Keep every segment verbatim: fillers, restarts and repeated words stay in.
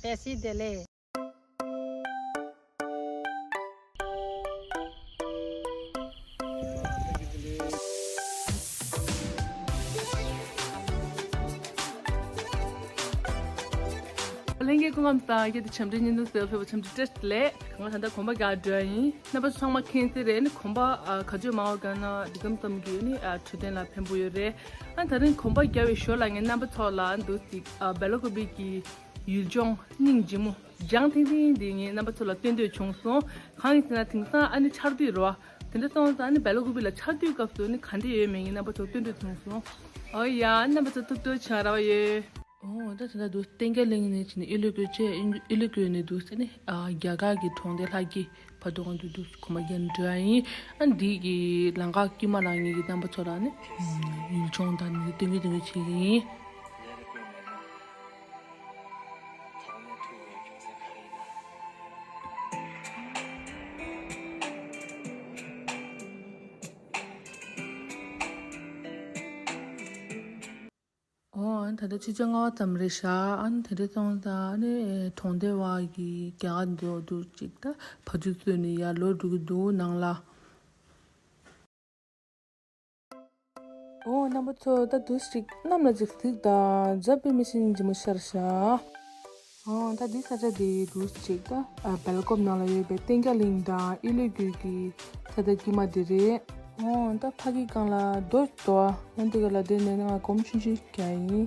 བཀྲ་ཤིས་བདེ་ལེགས། ལྷན་རྒྱས་སྐུ་ཁམས་བཟང་། ཁྱེད་ཚོ་འཆམ་མཐུན་བརྙན་ཐུང་གཟིགས་ཕེབས་པར་འཆམ་མཐུན་བཀྲ་ཤིས་བདེ་ལེགས། ང་ད་ལྟ་གོམ་པ་རྒྱག་འགྲོ་ཡ་ཡིན། རྣམ་པ་ཚོ་ཚང་མ་མཁྱེན་གསལ་རེད། ནི་གོམ་པ་ཨ་ག་ཚོད་མང་བ་བརྒྱབ་ན་འདི་གམ་ཙམ་གྱི་ནི་ཨ་འཕྲོད་བསྟེན་ལ་ཕན་པོ་ཡོད་རེད། ཨ་ད་རིང་གོམ་པ་རྒྱག་པའི་ཞོར་ལ་ངས་རྣམ་པ་ཚོ་ལ་འདུག་ཅིག་ཨ་སྦེ་ལ་ཀོ་པི་གི་ཡུལ་ལྗོངས་སྙིང་རྗེ་མོ་ལྗང་ཐིང་ཐིང་འདི་ངས་རྣམ་པ་ཚོ་ལ་སྟོན་འདོད་བྱུང་སོང་། གང་ཡིན་ཟེར་ན་དེང་སང་ཨ་ནི་ཆར་དུས་རེད་བ། དེ་འདྲ་སོང་ཙང་ཨ་ནི་སྦེ་ལ་ཀོ་པི་ལ་ཆར་དུས་སྐབས་སུ་ནི་ག་འདྲ་ཡོད་མེད་ངས་རྣམ་པ་ཚོ་སྟོན་འདོད་བྱུང་སོང་། ཨོ་ཡ་རྣམ་པ་ཚོ་ཐུགས་སྤྲོ་ཆེ་ར་བ་ཡོད། ཨོ་ད་དེ་འདྲ་འདུག་བསྟན་རྒྱས་གླིང་ནས་ཕྱིན་ནས་ཨི་ལི་ཀུའུ་བྱས། ཨི་ལི་ཀུའུ་ནས་འདུག་ཟེར་ནས་ཨ་རྒྱ་གར་གྱི་གྲོང་སྡེ་ལྷ་གི་བར་དུ་གང་དུ་འདུག་གོམ་པ་རྒྱག་འགྲོ་ཡ་ཡིན། ཨ་འདི་གི་ལམ་ཁ་དཀྱིལ་མ་ལ་ངེད་ཀྱི་རྣམ་པ་ཚོ་ལ་ནི་ཡུལ་ལྗོངས་དང་ནི་སྟོན་གི་སྟོན་གི་བྱེད་ཀྱི་ཡིན། ཨོ་ད་ལྟ་ཕྱི་ཚེས་ལྔ་པ་ཙམ་རེད་ཤག་ཨ་ནི་དེ་འདྲ་སོང་ཙང་ཨ་ནི་གྲོང་སྡེ་བ་གི་རྒྱ་གར་འདི་འོ་འདུག་ཅིག་ད་བ་ཕྱུགས་བཙོས་ནས་ཡར་ལོག་འགྲོ་གི་འདུག་ནང་ལ། ཨོ་རྣམ་པ་ཚོ་ད་འདུག་ཅིག་གནམ་ལ་ཅིག་གཟིགས་དང་། འཇའ་དཔེ་མི་སྲིད་ལྗིད་མོ་ཤར་ཤག་ཨོ་ད་འདི་ས་ཆ་འདི་འདུག་ཅིག་ད་ཨ་སྦེ་ལ་ཀོབ་ནང་ལ་ཡོད་པའི་བསྟན་རྒྱས་གླིང་དང་ཨི་ལི་ཀུའུ་གི་ས་ཆ་དཀྱིལ་མ་འདི་རེད། ཨོ་ད་ཕ་གི་སྒང་ལ་རྡོ་རྡོ་ཨ་འདི་ག་ལ་འདི་ནས་ང་གོམ་ཆུང་ཆུང་རྒྱག་ཡིན།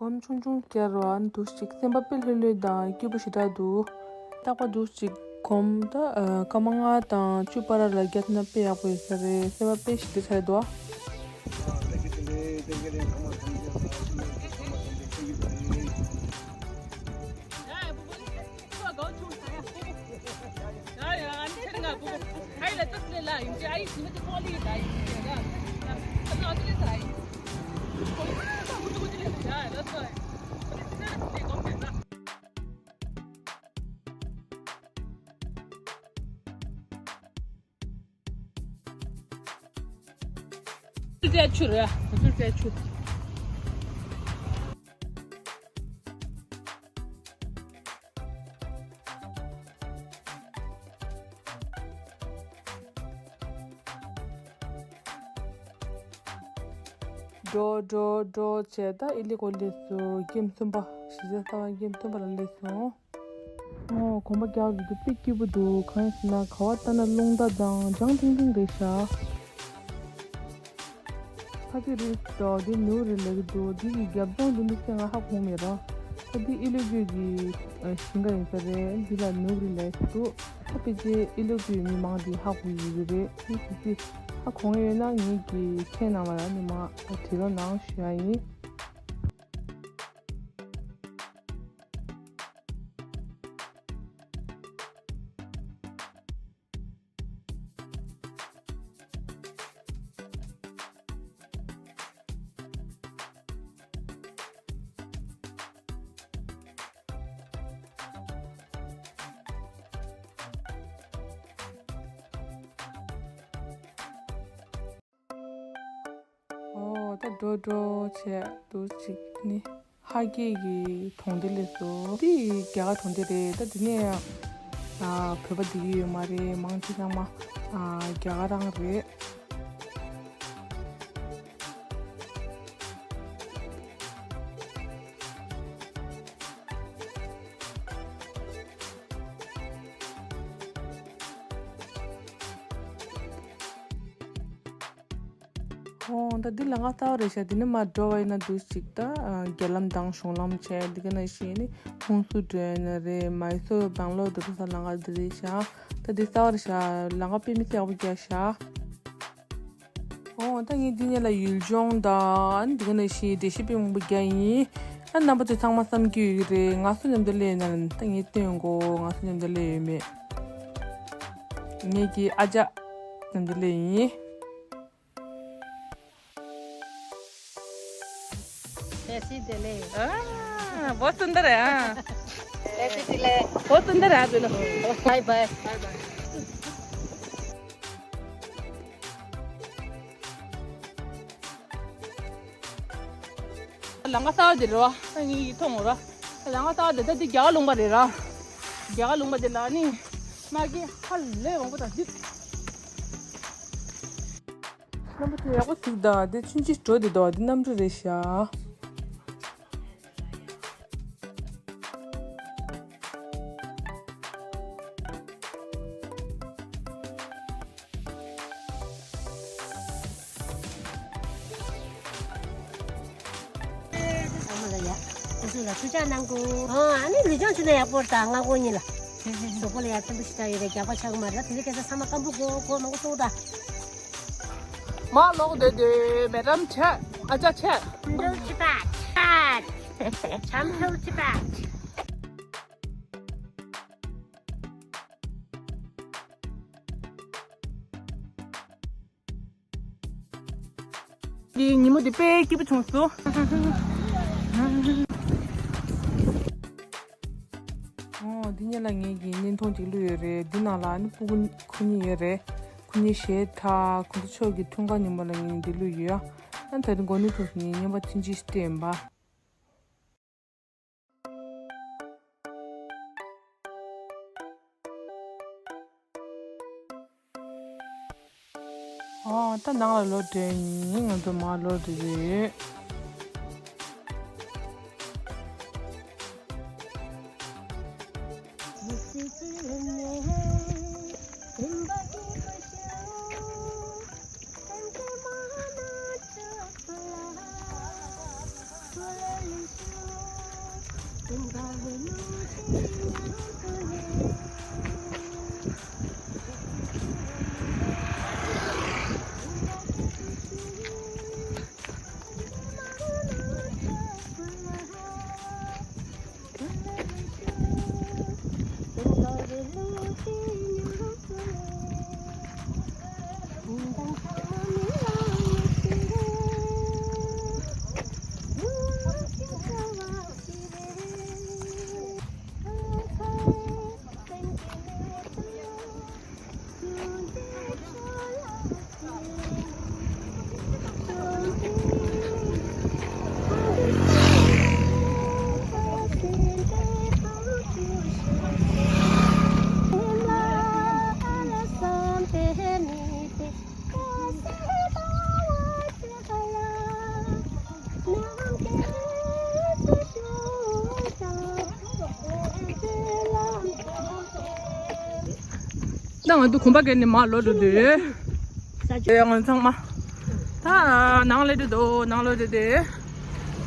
གོམ་ཆུང་ཆུང་བརྒྱབ་རོགས། ཨ་འདུག་ཅིག་སེམས་པ་དཔེ་ལྷོད་ལྷོད་དང་སྐྱིད་པོ་ཞེ་དྲག་འདུག་རྟག་པར་འདུག་ཅིག་གོམ་ད་ཨ་སྐར་མ་ལྔ་དང་བཅུ་བར་ལ་བརྒྱབ་ན་དཔེ་ཡག་པོ་ཡོད་ས་རེད། སེམས་པ་དཔེ་ཞེ་དྲག་ཚ་འདུག་འགྲོ་འགྲོ་འགྲོ་བྱས་ད་ཨི་ལི་ཀུའུ་སླེབས་སོང་། ཀེམ་གསུམ་པ། གཞིས་ཆགས་གསར་པ་ཀེམ་གསུམ་པ་ལ་སླེབས་སོང་། ཨོ་གོམ་པ་རྒྱག་འདུག་དཔེ་སྐྱིད་པོ་འདུག་གང་ཡིན་ཟེར་ན་ག་བ་ལྟ་ན་རླུང་རྟ་དང་ལྗང་ཐིང་ཐིང་རེད་ཤག་ཕ་གི་རེད་དོ། འདི་ནུབ་རེད་ལབ་ཀྱི་འདུག་འདི་གི་རྒྱབ་ལྗོངས་འདི་མི་ཚེ་ང་ཧ་གོ་མེད་རོ། ད་འདི་ཨི་ལི་ཀུའུ་གི་ཞིང་ཁ་ཡིན་ས་རེད། འདི་ལ་ནུབ་རེད་ལབ་ཀྱི་འདུག་ད་ཕལ་ཆེར་ཨི་ལི་ཀུའུ་མི་མང་འདི་ཧ་གོ་ཡི་རེད། འདི་ཅི་ཅི་ཧ་གོ་མཁན་ཡོད་ན་ངེད་ཀྱི་ཆེ་ནང་ལ་ཡང་མི་མང་བྲིས་རོགས་གནང་ཞུ་ཡ་ཡིན། ད་འགྲོ་འགྲོ་བྱས་འདུག་ཅིག་ནི། ཧ་གེ་གི་གྲོང་སྡེ་སླེབས་སོང་། འདི་རྒྱ་གར་གྲོང་སྡེ་རེད། ད་འདི་ནས་ཨ་བོད་པ་བསྡད་ཀྱི་ཡོད་མ་རེད། མང་ཆེ་ཚང་མ་ཨ་རྒྱ་གར་རང་རེད། ཨོ། ད་འདི་ལམ་ཁ་གསར་པ་རེད་ཤག་འདི་ནས་མར་འགྲོ་བ་ཡིན་ན་འདུག་ཅིག་ད་ཨ་རྒྱ་ལམ་དང་གཞུང་ལམ་བྱས། འདི་ག་ནང་བཞིན་ནི་ཧུན་སུར་འགྲོ་ཡ་ན་རེད། མའི་སོར་སྦང་ལོར་འགྲོ་ས་ལམ་ཁ་འདི་རེད་ཤག་ད་འདི་གསར་པ་རེད་ཤག་ལམ་ཁ་དཔེ་མི་སྲིད་ཡག་པོ་བརྒྱབ་ཤག་ཨོ། ད་ངས་འདི་ཉིད་ལ་ཡུལ་ལྗོངས་དང་འདི་ག་ནང་བཞིན་འགྲེལ་བཤད་དཔེ་མང་པོ་བརྒྱབ་ཡིན། ཨ་རྣམ་པ་ཚོ་ཚང་མ་བསམ་གྱི་ཡོད་ཀྱི་རེད། ང་སུ་མཉམ་དུ་སླེབས་ཡོད་ན་ད་ངས་སྟོན་གོ་ང་སུ་མཉམ་དུ་སླེབས་ཡོད་མེད། ངེད་ཀྱི་ཨ་ཅག་མཉམ་དུ་སླེབས་ཡིན། ऐसी दिले। हाँ, बहुत सुंदर है, हाँ। ऐसी दिले। बहुत सुंदर है आप दोनों। Bye bye. Bye bye. ལམ་ཁ་གསར་པ་འདི་རེད་བ། ད་ངས་ཡིག་མཐོང་ར། ལམ་ཁ་གསར་པ་འདི་ད་འདི་རྒྱ་གར་ལུང་པ་རེད་ར། རྒྱ་གར་ལུང་པ་འདི་ལ་ནི་མ་གི་ཧ་ལས་མང་པོ་དང་འདི། རྣམ་པ་ཚོ་ཡག་པོ་གཟིགས་དང་། དེ་ཆུང་ཆུང་འགྲོ་བསྡད་འདུག་འདི་གནམ་གྲུ་རེད་ཤག་ཨ་མ་ལ་ཡ། ཨ་སུ་ལ་ཐུགས་ཅག་གནང་གོ། ཨ་ནི་ལུས་སྦྱོང་བྱུང་ན་ཡག་པོ་རེད། ད་སྔ་དགོང་གཉིས་ལ། གཟུགས་པོ་ལ་ཡ་ཕན་པོ་ཞེ་དྲག་ཡོད་རེད། རྒྱགས་པ་ཆག་གི་མ་རེད། དེ་རིང་ཁ་སང་ཚང་མ་སྐམ་པོ་གོ་གོ་མང་པོ་སོང་ད། མ་ལོག་དེ་དེ་མེ་ཏམ་ཆེ། ཨ་ཅག་ཆེ། འདུག་ཅི་པ། ཆམ་ཐལ་ཅི་པ། འདི་ཉིན་མོ་འདི་དཔེ་སྐྱིད་པོ་བྱུང་སོང་། ཨོ། འདི་ཉིད་ལ་ངེད་ཀྱིས་བརྙན་ཐུང་ཅིག་བླུགས་ཡོད་རེད། འདི་ནང་ལ་ནི་སྤུ་གུ་ཁོ་གཉིས་ཡོད་རེད། ཁོ་གཉིས་གཞས་འཁྲབ། ཁོ་ཚོ་ཕྱོགས་ཀྱི་འཁྲུངས་སྐར་ཉིན་མོ་ལ་ངེད་གཉིས་འདི་བླུགས་ཡོད། ཨ་ད་རིང་དགོང་དྲོ་ཐུག་སོང་། ངས་རྔན་པ་ཐུན་ཅིག་སྤྲད་ཡིན་པ། ཨོ། ད་ནང་ལ་ལོག་འགྲོ་ཡིན། ང་ཚོ་མར་ལོག་འགྲོ་རེད། ད་ང་ཚོ་གོམ་པ་བརྒྱབ་ནས་མར་ལོག་འགྲོ་དུས། ཡ་ང་ཚང་མ། ད་ནང་ལ་འགྲོ་འདུག་ནང་ལོག་འགྲོ་དུས། ད་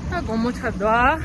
དགོང་མོ་ཆགས་འདུག་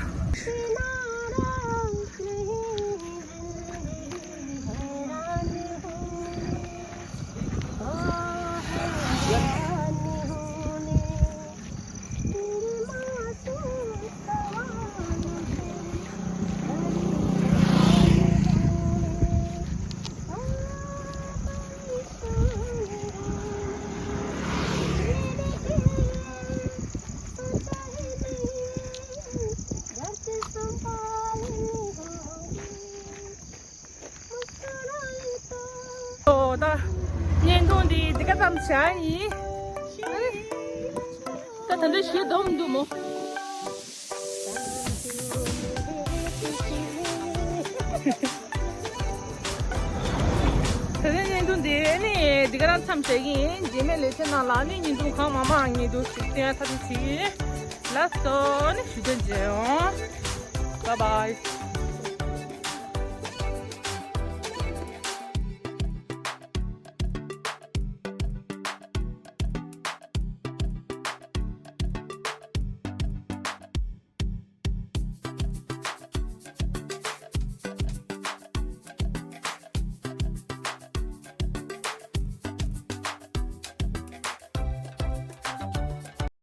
ཨོ། ད་བརྙན་ཐུང་འདི་འདི་ག་ཙམ་བྱས་ཡིན། ཨ་རེ། ད་ ད་འདྲ་ཞེ་སྡང་མི་འདུག་མོ། ད་ལྟ་བརྙན་ཐུང་འདི་ནི་འདི་ག་རང་མཚམས་བཞག་གི་ཡིན། རྗེས་མའི་ལེ་ཚན་ནང་ལ་ནི་བརྙན་ཐུང་གང་མང་མང་རྙེད་འདུག་ཞིག་བསྟན་ཡ་ཐག་གཅོད་བྱེད་ཀྱི་ཡིན། ལགས་སོ། ནི་ཞུ་དོན་མཇལ་ཡོང་། Bye bye།